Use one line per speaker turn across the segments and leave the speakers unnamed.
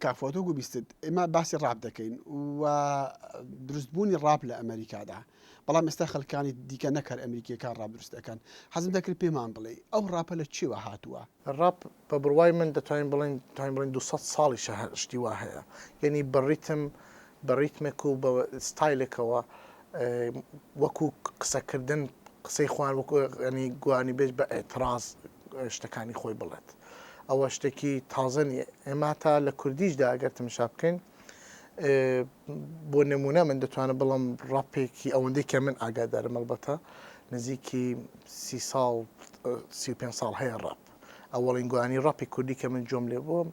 کاک فواد وەکو بیستت ئێمە باسی ڕاپ دەکەین و دروستبوونی ڕاپ لە ئەمریکادا بەڵام ئێستا خەلکانی دیکە نەک هەر ئەمریکیەکان ڕاپ دروست ئەکەن حەزم دەکرد پێمان بڵێی ئەو ڕاپە لە چیوە هاتووە؟
ڕاپ بە بڕوای من دەتوانین بڵێین دەتوانین بڵێین 200 ساڵیشە هەر شتی وا هەیە یەنی بە ڕیتم بە ڕیتمێک و بە ستایلێکەوە وەکو قسەکردن قسەی خۆیان وەکو ینی گۆرانیبێژ بە ئیعتراز شتەکانی خۆی بڵێت ئەوە شتێکی تازە نییە ئێمە تا لە کوردیشدا ئەگەر تمشا بکەین بۆ نمونە من دەتوانم بڵم ڕاپێکی ئەوەندەی کە من ئاگادارم ئەڵبەتە نزیکی سی ساڵ 35 ساڵ هەیە ڕاپ ئەوەڵین گۆرانی ڕاپی کوردی کە من جۆم لێ بووم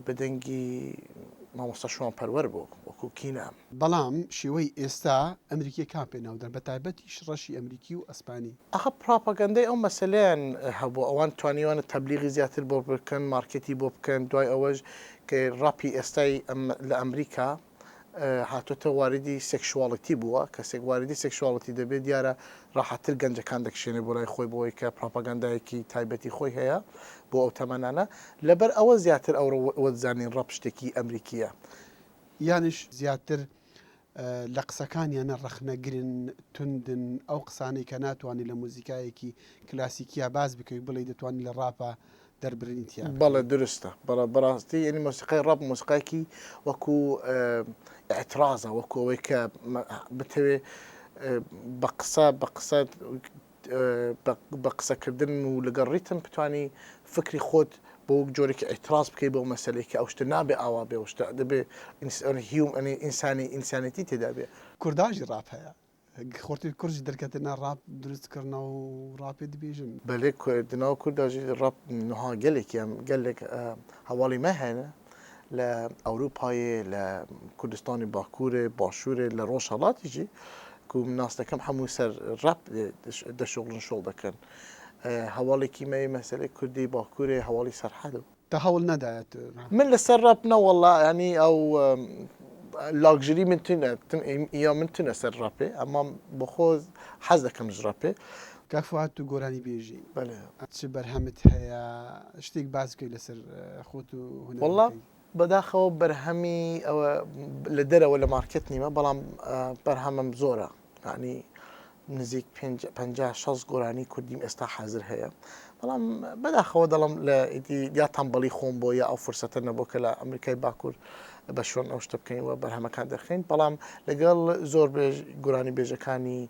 بە دەنگی مامۆستا شوان پەروەر بوو وەکو کینە.
بەڵام شێوەی ئێستا ئەمریکیەکان پێ ناودەن بە تایبەتیش ڕەشی ئەمریکی و ئەسپانی.
ئاخە پڕاپەگەندەی ئەو مەسەلەیان هەبوو ئەوان توانیوانە تەبلیغی زیاتر بۆ بکەن مارکێتی بۆ بکەن دوای ئەوەش کە ڕاپی ئێستای لە ئەمریکا هاتۆتە واریدی sexuality بووە کەسێک واریدی sexuality دەبێت دیارە ڕاحەتتر گەنجەکان دەکشێنێ بۆ لای خۆی بۆی کە پراپاگەندایەکی تایبەتی خۆی هەیە بۆ ئەو تەمەنانە لەبەر ئەوە زیاتر ئەو وەزانین ڕەپ شتێکی ئەمریکیە.
یانیش زیاتر لە قسەکانیانە ڕەخنەگرن، توندن، ئەو قسانەی کە ناتوانی لە موزیکایەکی کلاسیکیا باس بکەی بڵێی دەتوانی لە ڕاپا دەربرینی تیا بکەی.
بەڵێ دروستە بەڵێ بەڕاستی یەنی مۆسیقای ڕاپ مۆسیقایەکی وەکو ئیعترازە وەکو ئەوەی کە بتەوێ بە قسە بە قسە بە قسەکردن و لەگەڵ ڕیتم بتانی فکری خۆت بۆ وەک جۆرێکی ئیعتراز بکەی بۆ مەسەلەی کە ئەو شتە نابێ ئاوا بێ ئەو شتە دەبێ هیوم ئینسانی ئینسانێتی تێدا بێ.
کورداژی ڕاپ هەیە خۆرتی کورد دەرکەتنە ڕاپ دروست کردنە و ڕاپێ دبێژن.
بەلێ دناو کوردا ژی ڕاپ نها گەلێکی ئەم گەلێک هەواڵی مە هەنە لە ئەوروپایێ لە کوردستانی باکوورێ باشوورێ لە ڕۆژهەڵاتی ژی کو من ناس دەکەم هەموو سەر ڕاپ دەشۆڵن شۆڵ دەکەن هەواڵێکی مەی مەسەلەی کوردی باکوورێ هەواڵی سەرحەد و
تە هەوڵ نەدایە تو.
من لەسەر ڕاپ نەوەڵا ینی ئەو لاگژری من تونە یا من تونە سەر ڕاپێ ئەما بۆخۆ حەز دەکەم ژ ڕاپێ.
کاک فوئاد تو گۆرانی بێژی
بەلێ.
چ بەرهەمت هەیە شتێک باس بکەی لەسەر خۆت و
وەڵا
هونەرەکەی.
بەداخەوە بەرهەمی ئەوە لە دەرەوە لە مارکێت نیمە بەڵام بەرهەمم زۆرە یانی نزیک 50 60 گۆرانی کوردیم ئێستا حازر هەیە بەڵام بەداخەوە دەڵم لە ئیدی یا تەمبەڵی خۆم بۆ یا ئەو فرسەتە نەبوو کە لە ئەمریکای باکوور بە شوێن ئەو شتە بکەین و بەرهەمەکان دەرخین بەڵام لەگەڵ زۆر بێژ گۆرانی بێژەکانی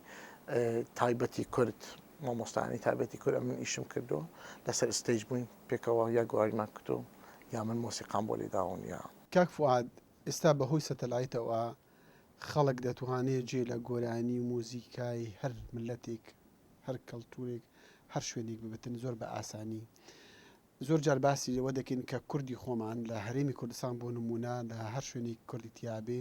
تایبەتی کورد مامۆستایانی تایبەتی کورد ئەمن ئیشم کردو لەسەر stage بووین پێکەوە یا گۆرانیمان کردو یا من مۆسیقام بۆ لێداون یا.
کاک فوئاد ئێستا بەهۆی سەتەلایتەوە خەڵک دەتوانێ جێ لە گۆرانی و موزیکای هەر مللەتێک، هەر کەڵتورێک، هەر شوێنێک ببتن زۆر بە ئاسانی. زۆر جار باسی لەوە دەکەین کە کوردی خۆمان لە هەرێمی کوردستان بۆ نموونە لە هەر شوێنێک کوردی تیابێ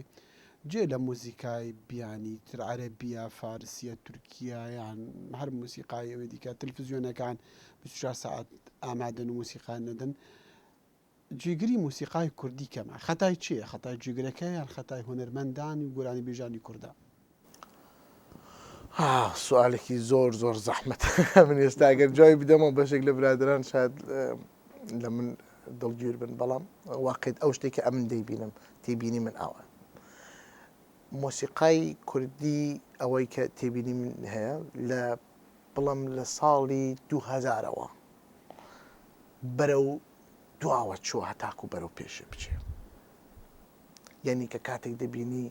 جێ لە موزیکای بیانی تر عەرەبیە، فارسیە، تورکیە یان هەر موسیقای ئەوێ دیکە تەلفزیۆنەکان 24 سەعات ئامادەن و موسیقا نەدەن. جێگری موسیقای کوردی کەمە خەتای کێیە خەتای جێگرەکە یان خەتای هونەرمەندان و گۆرانیبێژانی کوردە؟
ئاه سوالێکی زۆر زۆر زەحمەتە من ئێستا گەر جوابی بدەمەوە بەشێک لە برادەران شاید لە من دڵگیر بن بەڵام واقعیت ئەو شتێک کە ئەمن دەیبینم تێبینی من ئاوە مۆسیقای کوردی ئەوەی کە تێبینی من هەیە لە بڵم لە ساڵی 2000ەوە بەرەو دواوە چووە هەتاکو بەرەو پێشێ بچێ. یەنی کە کاتێک دەبینی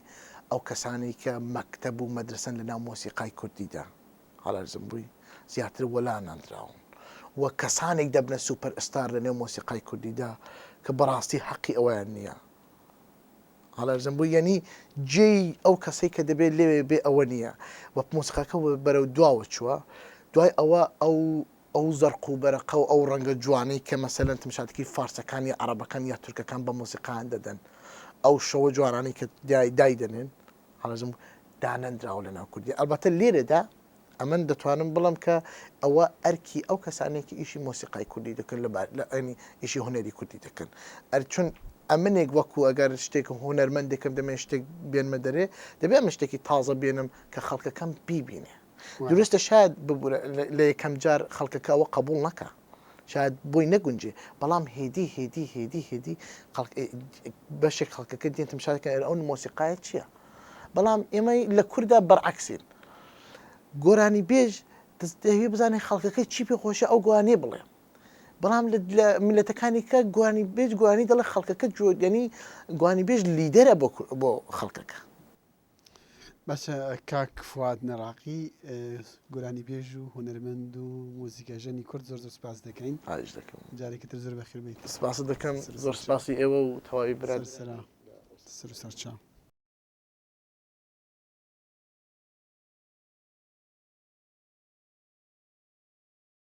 ئەو کەسانەی کە مەکتەب و مەدرەسەن لە ناو مۆسیقای کوردیدا هەڵەرزم بووی زیاتر وەلا نەندراون و کەسانێک دەبنە سوپەر ئستار لە نێو مۆسیقای کوردیدا کە بەڕاستی حەقی ئەویان نییە هەڵەرزم بووی یەنی جێی ئەو کەسەی کە دەبێت لەوێ بێ ئەوە نییە وە مۆسیقاکە بەرەو دواوە چووە دوای ئەوە ئەو ئەو زەرق و بەرەقە و ئەو ڕەنگە جوانەی کە مەسەلەن تمشاتکی فارسەکان یا عەڕەبەکان یا تورکەکان بە مۆسیقایان دەدەن، ئەو شەوە جوانانەی کە دای دەنێن، هەڵەزم دانەنراوە لە ناو کوردی. ئەلبەتە لێرەدا ئەمن دەتوانم بڵێم کە ئەوە ئەرکی ئەو کەسانەیە کە ئیشی مۆسیقای کوردی دەکەن لە بار لە ئەنی ئیشی هونەری کوردی دەکەن. ئەر چون ئەمنێک وەکوو ئەگەر شتێک هونەرمەندێکم دەمەوێ شتێک بێنمە دەرێ، دەبێ ئەمن شتێکی تازە بێنم کە خەڵکەکەم بیبینێ. دروستە شاید ببورە لە یەکەم جار خەڵکەکە ئەوە قبوڵ نەکا. شاید بۆی نەگونجێ بەڵام هێدی هێدی هێدی هێدی خەڵک بەشێک خەڵکەکە دێن تمشا دەکەن ئەرێ ئەو مۆسیقایە چییە؟ بەڵام ئێمە لە کوردا بەرعەکسین گۆرانی بێژ دەوێ بزانێ خەڵکەکەی چی پێ خۆشە ئەو گۆرانیە بڵێ بەڵام لە میلەتەکانی کە گۆرانی بێژ گۆرانی دەڵێ خەڵکەکە جۆگەنی گۆرانی بێژ لیدەرە بۆ بۆ خەڵکەکە.
باشە کاک فواد نەراقی گۆرانیبێژ و هونەرمەند و مۆزیکەژەنی کورد زۆر زۆر سپاس دەکەین.
خواهش دەکەم.
جارێکی تر زۆر بەخێر بێیت.
سپاست دەکەم زۆر سپاسی ئێوە و تەواوی برادەرانی.
سەر و سەرچاو.